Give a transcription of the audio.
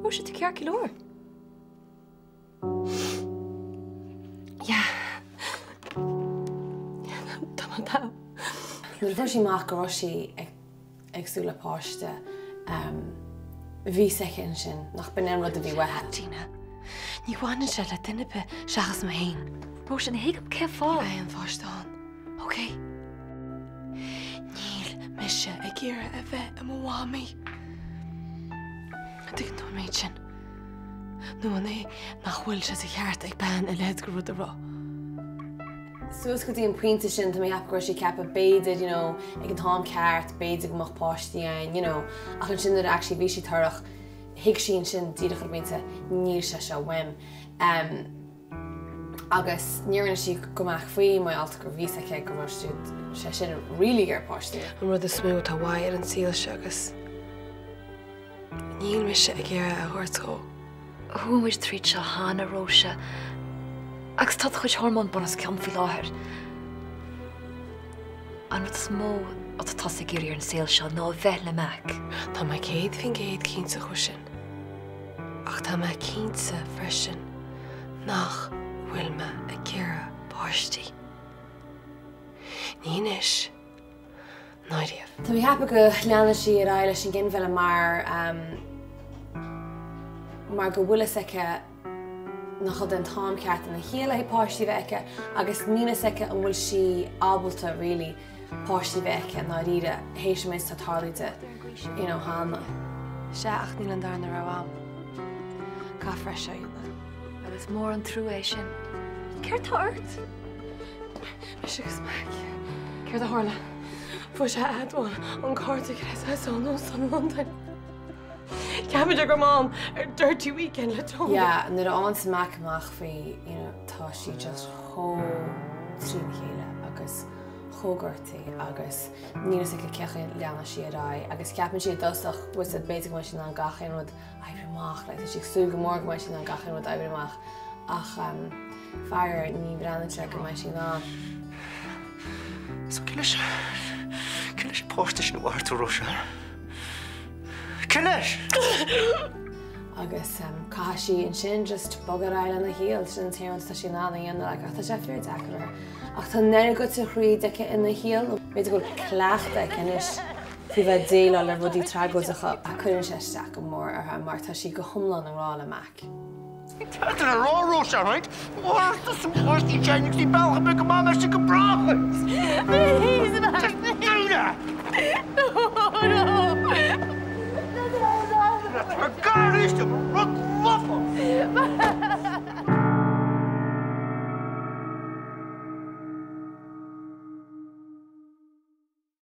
Róise, tú ceart go leor? Yeah. Tá mé togha. Nuair a fuair sí amach go raibh sí ag súil le páiste, bhí 'fhios aici ansin nach b'in an rud a bhí uaithi. Tina, ní bhaineann sé le duine ar bith seachas mé féin. Róise, ní thuigim cén fáth. Ní bheidh aon pháiste ann, ok? Níl mise ag iarraidh a bheith i mo mhamaí. An dtuigeann tú an méid sin? Nó an é nach bhfuil sé de cheart ag bean a leithéid de rud a rá? Suas go dtí an pointe sin, tá mé ag ceapadh go raibh sí ag ceapadh b'fhéidir, you know, ag an t-am ceart, b'fhéidir go mbeadh páistí ann, you know, ach ansin nuair a actually bhí sí torrach, thuig sí ansin díreach ar an bpointe, níl sé seo uaim. Um, agus níor inis sí do Mac faoi mar gheall go raibh fhios aici go raibh sé sin really ag iarraidh páistí. An rud is mó atá uaidh ar an saol seo agus níl mise ag iarraidh a thabhairt dhó. Chuaigh muid tríd seo cheana, Róise, agus tá do chuid hormón bun os cionn faoi láthair. An rud is mó atá tusa ag iarraidh ar an saol seo ná a bheith le Mac. Tá mé 100% cinnte faoi sin. Ach tá mé cinnte freisin nach bhfuil mé ag iarraidh páistí. Ní anois. Ná riamh. Tá mé ag ceapadh go leanfaidh sí ar aghaidh leis an ghinmhilleadh mar mar go bhfuil fhios aici nach é an t-am ceart ina shaol le haghaidh páistí a bheith aici agus níl fhios aici an bhfuil sí ábalta really páistí a bheith aici i ndáiríre théis an méid atá tarlaithe di you know cheana. Sea, ach níl an darna rogha a'm. Caithfear é seo a dhéanamh. Agus mór an trua é sin. Céard tá ort? Mise agus Mac. Céard a tharla? Fuair sé admháil an cárta creidmheasa ón óstán i Londain. Ceapann sé go raibh mé ann ar dirty weekend le Tony. Yeah, nuair a fhaigheann Mac amach faoi, you know, tá sí just chomh trína chéile agus chomh gortaithe agus níl fhios aici cén chaoi a leanfaidh sí ar aghaidh agus ceapann sí i dtosach, bhfuil fhios agat, b'fhéidir go mbeidh sí in ann gach aon rud a oibriú amach, like, tá sí ag súil go mór go mbeidh sí in ann gach aon rud a oibriú amach ach faraor ní bhreathnaíonn sé go mbeidh sí in ann. So cé leis, cé leis an páiste sin a mhair tú, Róise? Cé leis? Agus caithfidh sí ansin just bogadh ar aghaidh lena shaol, sin an t-aon rud atá sí in ann a dhéanamh like, ach tá sé fíor deacair uirthi. Ach tá an oiread goite thríd aici ina shaol, b'fhéidir go bhfuil cleachtadh aici anois faoi bheith ag déileáil le rudaí tragóideacha ach cuireann sé isteach go mór uirthi mar tá sí go hiomlán i ngrá le Mac. Cad a rá Róise, right? Mhaireachta sa pháistí sin agus ní bealach ar bith go mbeidh mé sin go brách. Please, Mac. Just do that! No, no. Tá gar éiste rud.